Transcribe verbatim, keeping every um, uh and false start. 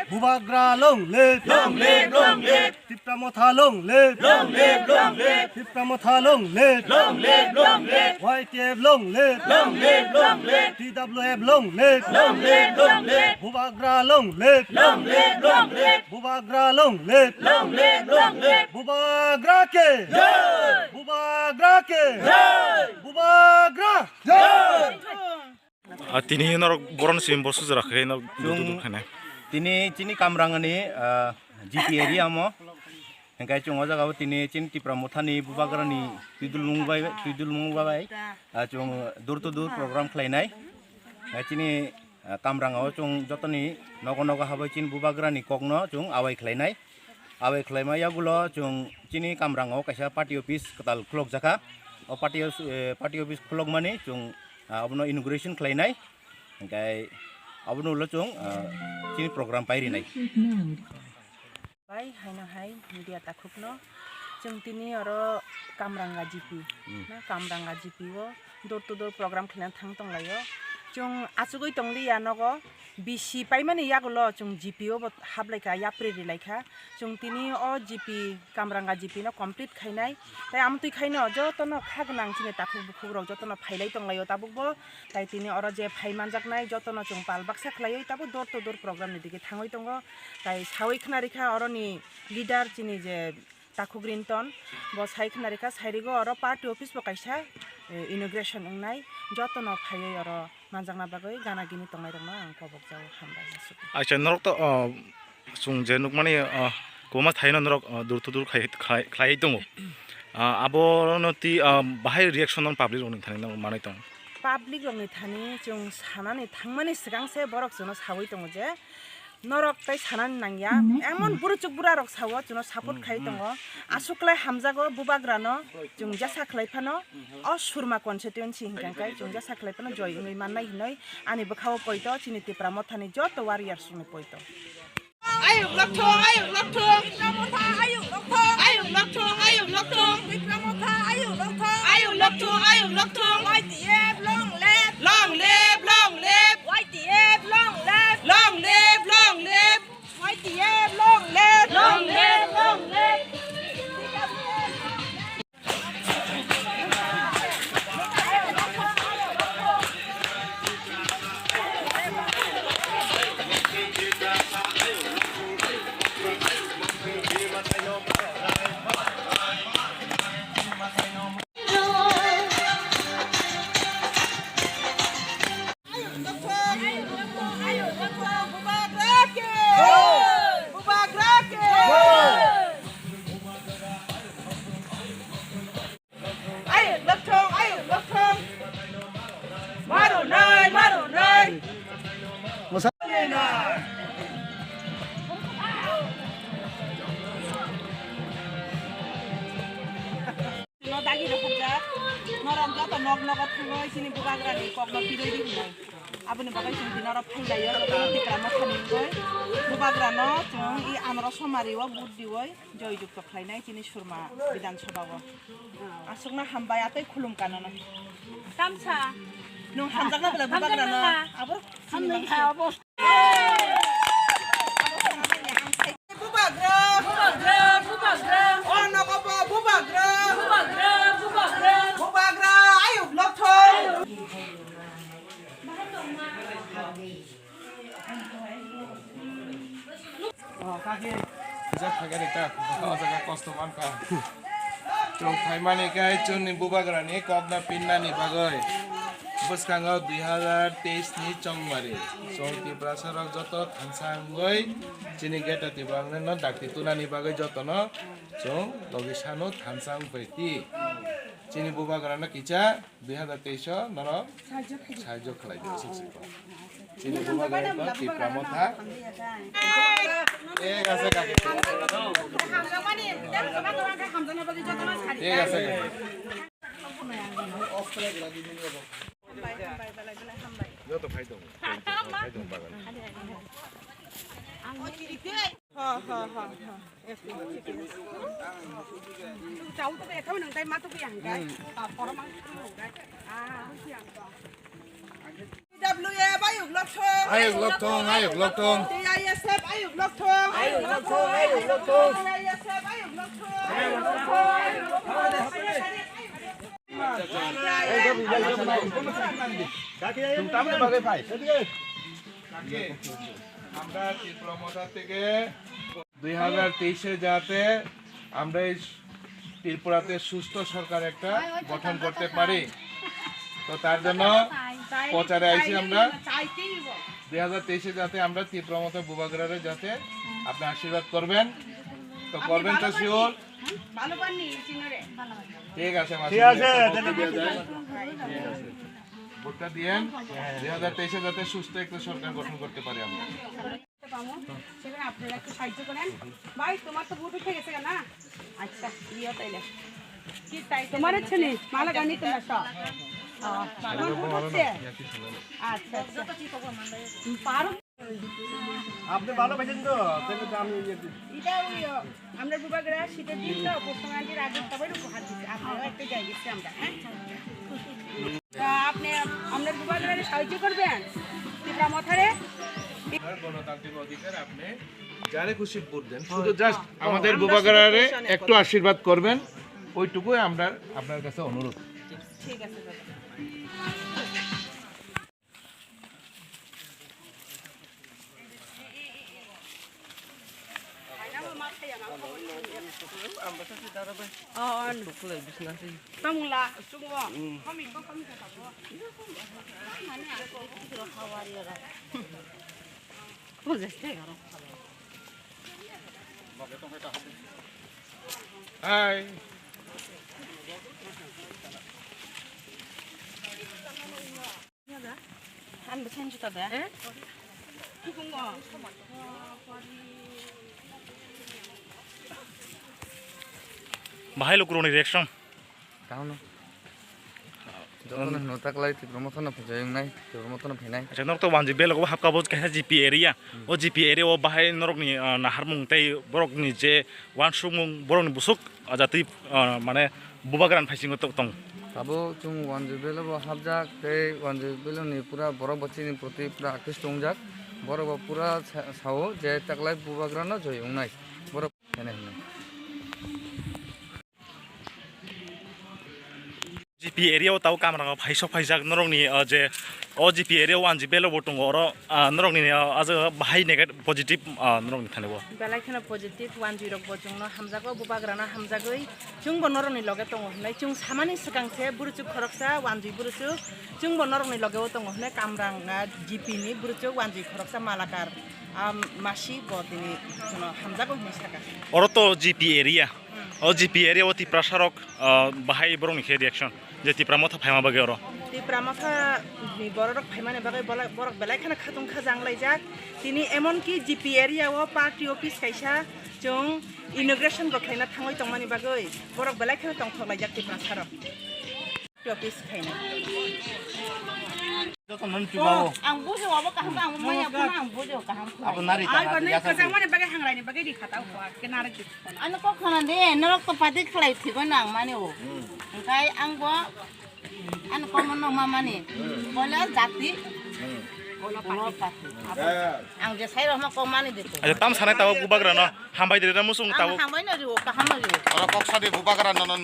Bubagra long live! Long live, long live! Tipra Motha long live! Long live, long live! Tipra Motha long live! Long live, long live! Y T F long live! Long live, long live! T W F long live! Long live, long live! Bubagra long live! Long live, long live! Bubagra long live! Long live, long live! Bubagra ke! Jai! Bubagra ke! Jai! Bubagra! Jai! Ah, tini norok boron simi bosu jora khe norok Chwng dudu khainai. Tini chini Kamrangani, ah, G P area mo. Hingkai chwng o jaga o tini chini Tipra Mothani Bubagrani twidulmung bai, twidulmung bai, ah, chwng door to door program khlainai. Ah, chini, ah, Kamrang o chwng jotoni nogo nogo habai chini Bubagrani kokno chwng awai khlainai. Abai khlaima yagulo chwng chini Kamrango kaisa party office kwtal khulokjakha. O party os-, eh, party office khulokmani chwng, ah, abono inauguration khlainai. Hingkai abono ulo chwng, ah, chini program pai rinai. Bai haino hai media takhukno chwng tini oro Kamranga G P, Hmm. na Kamranga G P o door to door program khlaina thang tonglaio. Chwng achugwi tongliya nogo, B C paimani yagulo chwng G P o bo haplaikha, yapri rilaikha. Chwng tini o G P, Kamranga G P no complete khainai. Tai amtwi khaino jotono kha gwnang chini takhuk bukhuk rok jotono phailai tonglaio tabukbo. Tai tini oro je phai manjaknai jotono chwng pal baksa khlaiwi tabuk door to door program ni dige thangwi tongo. Tai sawi khna rikha oroni leader chini je Takhuk Rinton, bo sai khna rikha, sairigo oro party office bo kaisa, eh, inauguration wngnai, jotono phaiwi oro manjakna bagwi gana gini tongnai rokno ang kobok jago, hambai, aswk. Acha, norok to, oh, chwng je nukmani, oh, kwbangma thaino norok, oh, dur to dur khai, khai, khlaiwi tongo. Ah, abono twi, ah, bahai reaction on public rokni thani norok manwi tongo? Public rokni thani chwng sanani thangmani swkang se borok chwngno sawi tongo je, norok tai sanani nangya, emon buruchuk burarok sao, chwngno support khai tongo. Aswk khlai hamjago Bubagrano, chwng jesa khlai phano, o Surma constituency hinkha khe chwng jesa khlai phano joy wngwi mannai hinwi ani bwkhao poito, chini Tipra Mothani joto warriors rokni poito. Ayuk lokthong, ayuk lokthong. Ayuk lokthong, ayuk lokthong. Ayuk lokthong, ayuk lokthong. Y T F long live. Long live, long live. Y T F long live. Long live, long live. Y T F long live. Long live, long live. Ayuk lokthong, ayuk lokthong. Maru nai, maru nai. No dagi rokhamjak, norok joto nok nogo thangwi chini Bubagrani kokno pirwi di hinwi. Aboni bagwi chwng tini oro phailaio, jotono Tipra Mothani wngwi. Bubagrano chwng i anoro somari o vote diwi joy jukto khlainai chini Surma Bidhan Sabha o. Aswkno hambai, atwi khulum kanono. Tamsa. Nwng hamjakna belai Bubagrano. Hamjakna. Abo hamjakna abo. Bubagra! Bubagra! Bubagra! O nogo bo Bubagra! Bubagra! Bubagra! Bubagra! Ayuk lokthong! Kisa phaikhani ta, o jaga kosto mankha. Chwng phaimani khe chwngni Bubagrani kokno pinnani bagwi bwskango dui hazar teis ni chongmari chwng Tiprasarok joto thansa wngwi chini Greater Tipralandno dakti tunani bagwi jotono chwng logi sano thansa wngpai di. Chini Bubagrano kisa dui hazar teis o norok sahajyo khlai di, aswk se kok. Chini Bubagra eba Tipra Motha. Thik ase, kaki. Thik ase, kaki. Joto phai tongo. Phai tongo bagan. Ha, ha, ha, ha. Chau to be thau nang tai ma to be ang kai. Pa poro mang thau nang kai. Ah, si ang to. T W F ayuk lokthong. Ayuk lokthong, ayuk lokthong. T I S F ayuk আমরা ত্রিপুরা মথা থেকে দুই হাজার তেইশে যাতে আমরা এই ত্রিপুরাতে সুস্থ সরকার একটা গঠন করতে পারি। তো তার জন্য প্রচারে আইছি আমরা। দুই হাজার তেইশে যাতে আমরা ত্রিপুরা মথা বুবাগ্রারে যাতে আপনি আশীর্বাদ করবেন। তো করবেন তো শিওর? ঠিক আছে, ঠিক আছে। ভোটটা দিয়েন, দুই হাজার তেইশে যাতে সুস্থ একটা সরকার গঠন করতে পারি আমরা। পাবো, সেখানে আপনারা একটু সাহায্য করেন। ভাই, তোমার তো ভোট উঠে গেছে না? আচ্ছা, দিও তাইলে। কি তাই তোমার হচ্ছে নি? মালা গানি তো না সব। ও, তোমার ভোট হচ্ছে? আচ্ছা, আচ্ছা। পারো? আপনি ভালো পাইছেন তো? তাহলে তো আমি ইয়ে দিই। এটা ওই, ও, আমরা বুবাগ্রা শীতের দিন তো, পশ্চিমাঞ্চলের আগে সবাই উপহার দিচ্ছি। আপনারও একটা জায়গা দিচ্ছি আমরা, হ্যাঁ? তা আপনি আমরা বুবাগ্রারে সাহায্য করবেন? ত্রিপুরা মথারে? গণতান্ত্রিক অধিকার, আপনি যারে খুশি ভোট দেন, শুধু জাস্ট আমাদের বুবাগ্রারে একটু আশীর্বাদ করবেন, ওইটুকুই আমরা আপনার কাছে অনুরোধ। ঠিক আছে দাদা। Hi. Bahai lukurokni reaction? Kaham no. Jotono hino taklai Tipra Motha no phaijai wngnai, Tipra Motha no phainai. Acha, norok to wanjwi belago hapka bo kaisa G P area. O G P area o bahai norokni, ah, naharmung tei borokni je wansukmung, borokni busuk, ah, jatwi, ah, mane bubagra ni phaisingo tok tong. Tabuk chwng wanjwi belago hapjak tei wanjwi beloni pura borok bo chini proti pura akristo wngjak. Borok bo pura sa-, sao je taklai bubagra no joi wngnai. Borok G P area o tabo kamrang phai sok phaijak norokni, o je o G P area o wanjwi belo bo tongo oro, ah, norokni, ah, ajaga bahai negative positive, ah, norokni thani bo. Belai kheno positive wanjwi rok bo chwngno hamjago, bubagrano hamjagwi chwngbo norokni loge tongo hwnwi chwng samani swkang se buruchuk khoroksa wanjwi buruchuk chwngbo norokni loge o tongo hwnwi kamrang, ah, G P ni buruchuk wanjwi khoroksa Malakar, ah, masi bo tini chwngno hamjago hwnwi sakha. Oro to G P area. O G P area o Tiprasa rok, ah, bahai borok ni khe reaction je Tipra Motha phaima bagwi oro. Tipra Motha ni borok rok phaimani bagwi bola-, borok belai kheno khatung khajang laijak. Tini emon ki G P area o party office kaisa chwng inauguration bo khlaina thangwi tongmani bagwi borok belai kheno tongthok laijak Tiprasa rok. Office khaina. Joto non chubawo. Ang bujo abo kaham, ang maya phano ang bujo kaham. Abo nari ta. Ai bani kajang mani bagai hangrai ni bagai di khatao ko ke nari di. Ano kok khana de, norok to pati khlai thigo nang mani o. Engkai ang bo ano komo no ma mani. Bole jati. Kono pati pati. Ang je sai rok ma kok mani de. Acha, tam sanai tabo bubagra no. Hambai de musung tabo. Hambai no riwo, kaham no riwo. Oro kok sadi bubagra no no.